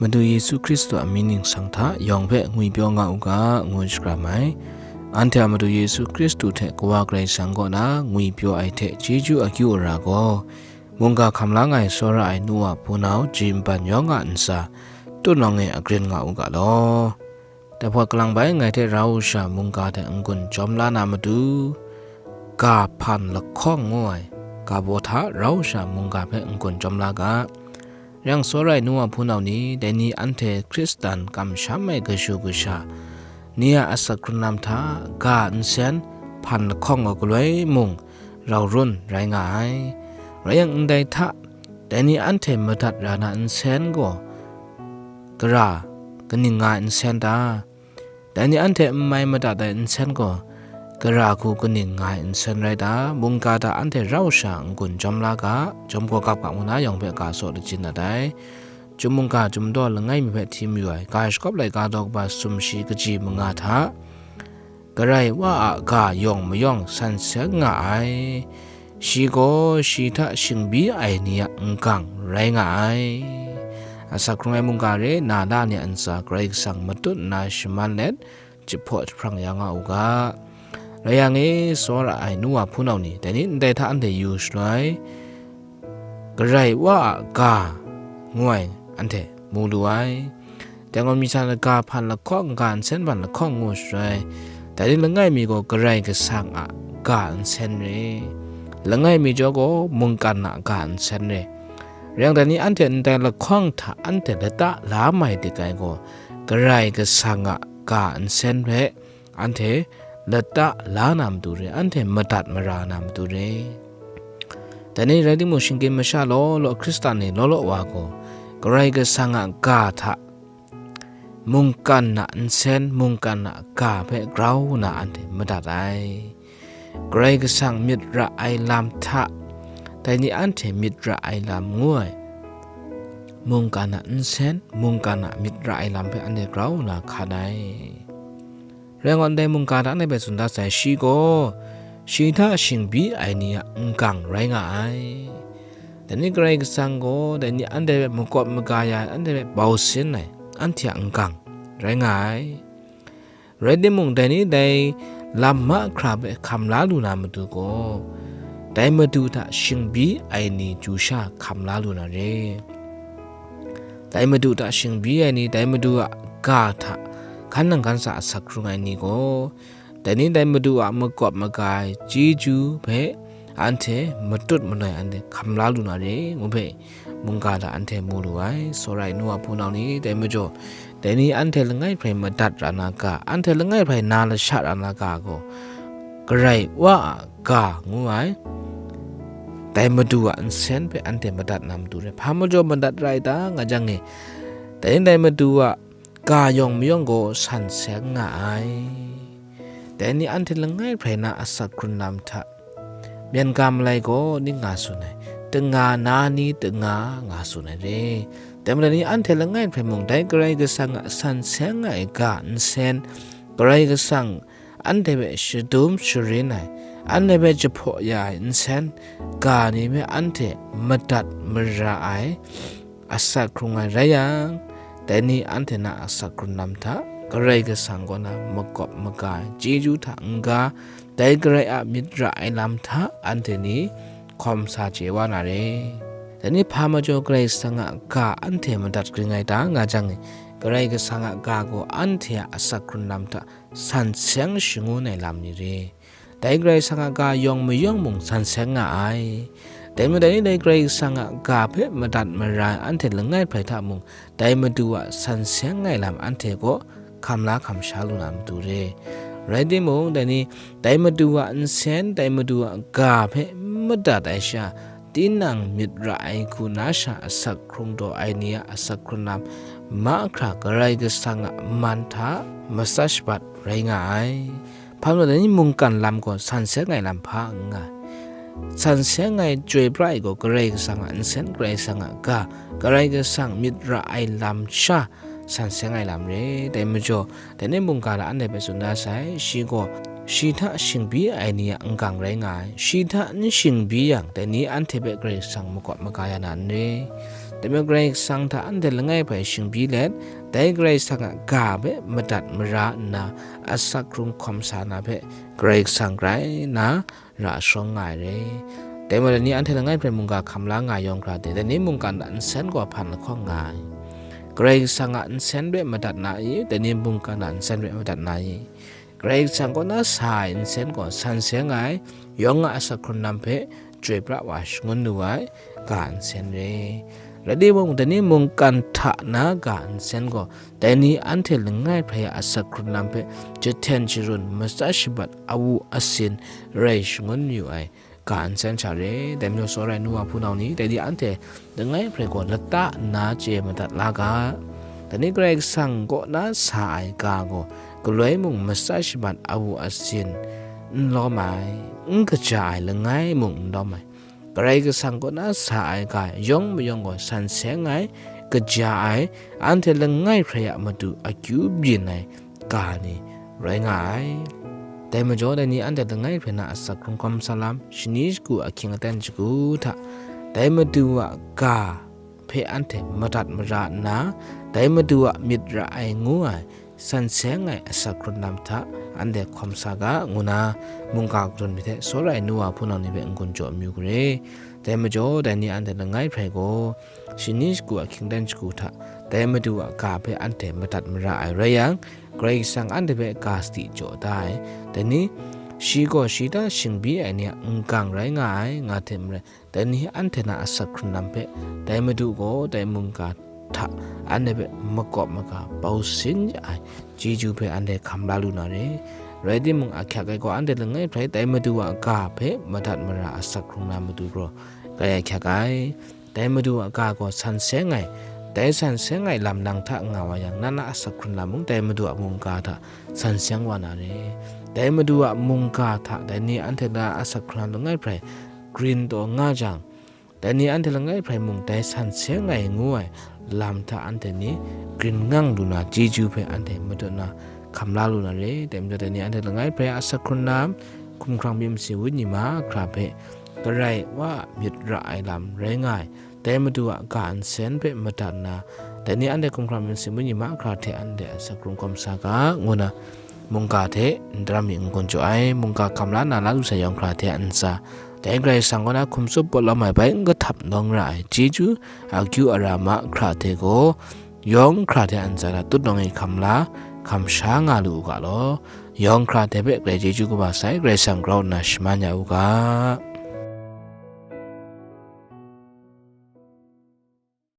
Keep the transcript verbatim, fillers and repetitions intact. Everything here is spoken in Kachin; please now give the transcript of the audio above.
Madu Yesu Hkristu a mying ningsang hta yawng hpe ngwipyaw nga u ga, ngu shakram ai. Anhte a Madu Yesu Hkristu hte Kawa Karai Kasang kaw na ngwipyaw ai hte chyeju akyu ara gaw, mungga hkam la ai tsawra ai nu wa hpunau, ji nban yawng a ntsa, tutnawng e agrin nga u ga law. Dai hpawt kalang bai ngai hte rau sha mungga hte n-gun jawm la na matu, ga hpan lahkawng ngu ai ga baw hta rau sha mungga hpe n-gun jawm la ga. Rai yang, tsawra ai nu wa hpunau ni, dai ni anhte Hkristan kamsham ai kashu kasha ni a asak hkrung lam hta ga nsen hpan lahkawng gaw galoi mung rau run rai nga ai. Rai yang, ndai hta, dai ni anhte madat ra na nsen gaw gara kaning nga ai nsen ta? Dai ni anhte n mai madat ai nsen gaw gara hku kaning nga ai nsen rai ta? Mungga hta anhte rau sha n-gun jawm la ga, jawm gaw gap ga ngu na yawng hpe ga tsaw lachyit dat ai. Chyum mungga chyum daw langai mi hpe hti mayu ai, ga shakawp laika daw kaba sumshi kaji manga hta, Karai Wa a ga yawng mayawng san seng nga ai. Shi gaw shi hta shingbyi ai ni a n-gang rai nga ai. Asak hkrung ai mungga re, na la ni a ntsa Karai Kasang matut nna shaman let, jahpaw jahprang ya nga u ga. Rai yang e, tsawra ai nu wa hpunau ni, dai ni ndai hta anhte yu shaloi, Karai Wa a ga ngu ai anhte mu lu ai. Dai gaw, myit hta ga hpan lahkawng, ga nsen hpan lahkawng ngu shaloi, dai ni langai mi gaw Karai Kasang a ga nsen re, langai mi jaw gaw mungkan a ga nsen re. Rai yang, dai ni anhte ndai lahkawng hta anhte lata la mai dik ai gaw, Karai Kasang a ga nsen hpe anhte lata la na matu re, anhte madat mara na matu re. Dai ni rai timung, shinggyim masha law law, Hkristan ni law law wa gaw, Karai Kasang a ga hta mungkan a nsen, mungkan a ga hpe grau nna anhte madat ai. Karai Kasang myit ra ai lam hta, dai ni anhte myit ra ai lam ngu ai, mungkan a nsen, mungkan a myit ra ai lam hpe anhte grau nna hkan ai. Rai ngut, ndai mungga hta anhte hpe tsun dat sai, shi gaw shi hta shingbyi ai ni a n-gang rai nga ai. Dai ni Karai Kasang gaw dai ni anhte hpe makawp maga ya ai, anhte hpe bau sin ai, anhte a n-gang rai nga ai. Rai timung, dai ni dai lam mahkra hpe hkam la lu na matu gaw, dai Madu hta shingbyi ai ni chyu sha hkam la lu na re. Dai Madu hta shingbyi ai ni, dai Madu a ga hta hkan nang hkan sa asak hkrung ai ni gaw, dai ni dai Madu a makawp maga ai chyeju hpe anhte matut manoi anhte hkam la lu na re, ngu hpe mungga hta anhte mu lu ai. Tsawra ai nu wa hpunau ni, dai majaw, dai ni anhte langai hprai madat ra na ga, anhte langai hprai na lasha ra na ga gaw, Karai Wa a ga ngu ai, dai Madu a nsen hpe anhte madat na matu re. Hpa majaw madat ra ai ta, nga jang e, dai ni dai Madu a ga yawng mayawng gaw san seng nga ai. Dai ni anhte langai hprai na asak hkrung lam hta, myen ga malai gaw ning nga tsun ai, tanga na ni tanga nga tsun ai re. Dai majaw ni anhte langai hprai mung, dai Karai Kasang a san seng ai ga nsen, Karai Kasang anhte hpe shadum sharin ai, anhte hpe jahpaw ya ai nsen, ga ni hpe anhte madat mara ai, asak hkrung ai rai yang, dai ni anhte na asak hkrung lam hta Karai Kasang kaw na makawp maga ai, chyeju hta n-ga, dai Karai a myit ra ai lam hta anhte ni hkawm sa chye wa na re. Dai ni hpa majaw Karai Kasang a ga anhte madat ring ai ta, nga jang e, Karai Kasang a ga gaw anhte a asak hkrung lam hta san seng shangun ai lam ni re. Dai Karai Kasang a ga yawng mayawng mung san seng nga ai. Dai majaw dai ni dai Karai Kasang a ga hpe madat mara ai anhte langai hprai hta mung, dai Madu a san seng ai lam anhte kaw hkam la hkam sha lu na matu re. Rai timung, dai ni dai Madu a nsen, dai Madu a ga hpe madat ai sha, tinang myit ra ai hku na sha asak hkrung daw ai ni a asak hkrung lam mahkra Karai Kasang a man hta matsat shabat rai nga ai. Hpa majaw dai ni mungkan lam gaw san seng ai lam hpa n nga ai. San seng ai chyoi pra ai gaw Karai Kasang a nsen, Karai Kasang a ga, Karai Kasang myit ra ai lam sha san seng ai lam re. Dai majaw, dai ni mungga hta anhte hpe tsun da sai, shi gaw shi hta shingbyi ai ni a n-gang rai nga ai. Shi hta n shingbyi yang, dai ni anhte hpe Karai Kasang makawp maga ya na n re. Dai majaw Karai Kasang hta anhte langai hpe shingbyi let, dai Karai Kasang a ga hpe madat mara nna, asak hkrung hkawm sa na hpe Karai Kasang grai nna ra shawng nga ai re. Dai majaw dai ni anhte langai hpe mungga hkam la nga ai yawng hkra de, dai ni mungkan a nsen gaw hpan lahkawng nga ai. Karai Kasang a nsen hpe madat na i, dai ni mungkan a nsen hpe madat na i. Karai Kasang kaw na sa ai nsen gaw san seng ai, yawng a asak hkrun lam hpe chyoi pra wa shangun lu ai, ga nsen re. Rai timung, dai ni mungkan hta na ga nsen gaw, dai ni anhte langai hpe a asak hkrun lam hpe jahten sharun, matsa shabat, awu asin rai shangun yu ai, ga nsen sha re. Dai majaw tsawra ai nu wa hpunau ni, dai ni anhte langai hpe gaw lata nna chye madat la ga. Dai ni Karai Kasang kaw na sa ai ga gaw, galoi mung matsa shabat, awu asin n lawm ai, n kaja ai langai mung n lawm ai. Karai Kasang kaw na sa ai ga yawng mayawng gaw san seng ai, kaja ai, anhte langai hpe a matu akyu byin ai ga ni rai nga ai. Dai majaw dai ni anhte langai hpe na asak hkrung hkawm sa lam, shani shagu ahkying aten shagu hta, dai Madu a ga hpe anhte madat mara nna, dai Madu a myit ra ai ngu ai, san seng ai asak hkrun lam hta anhte hkawm sa ga, ngu na mungga kadawn hte tsawra ai nu wa hpunau ni hpe n-gun jaw amyu gare. Dai majaw dai ni anhte langai hpe gaw, shani shagu ahkying aten shagu hta, dai Madu a ga hpe anhte madat mara ai rai yang, Karai Kasang anhte hpe ga sadi jaw da ai. Dai ni, shi gaw shi hta shingbyi ai ni a n-gang rai nga ai, nga hte maren, dai ni anhte na asak hkrun lam hpe, dai Madu gaw dai mungga hta anhte hpe makawp maga bau sin ya ai chyeju hpe anhte hkam la lu na re. Rai timung, ahkyak ai gaw, anhte langai hpe dai Madu a ga hpe madat mara asak hkrung na matu gaw, grai ahkyak ai. Dai Madu a ga gaw san seng ai, dai san seng ai lam nang hta nga wa yang, na na asak hkrun lam mung dai Madu a mungga hta san seng wa na re. Dai Madu a mungga hta dai ni anhte na asak hkrun lam langai hpe grin taw nga jang, dai ni anhte langai hpe mung dai san seng ai ngu ai lam hta anhte ni grin ngang lu na chyeju hpe anhte madun na hkam la lu na re. Dai majaw dai ni anhte langai hpe asak hkrun lam, hkumhkrang myit masin wenyi mahkra hpe Karai wa a myit ra ai lam rai nga ai, dai Madu a ga nsen hpe madat nna, dai ni anhte hkumhkrang myit masin wenyi mahkra hte anhte asak hkrung hkawm sa ga, ngu na mungga hte n daram mi n-gun jaw ai, mungga hkam la na la lu sai yawng hkra hte a ntsa, dai Karai Kasang kaw na hkum tsup pawt lawm ai bai n kahtap nawng ra ai chyeju, akyu ara mahkra hte gaw, yawng hkra hte a ntsa hta tut nawng e hkam la, hkam sha nga lu u ga law, yawng hkra hte hpe grai chyeju kaba sai Karai Kasang grau nna shaman ya u ga.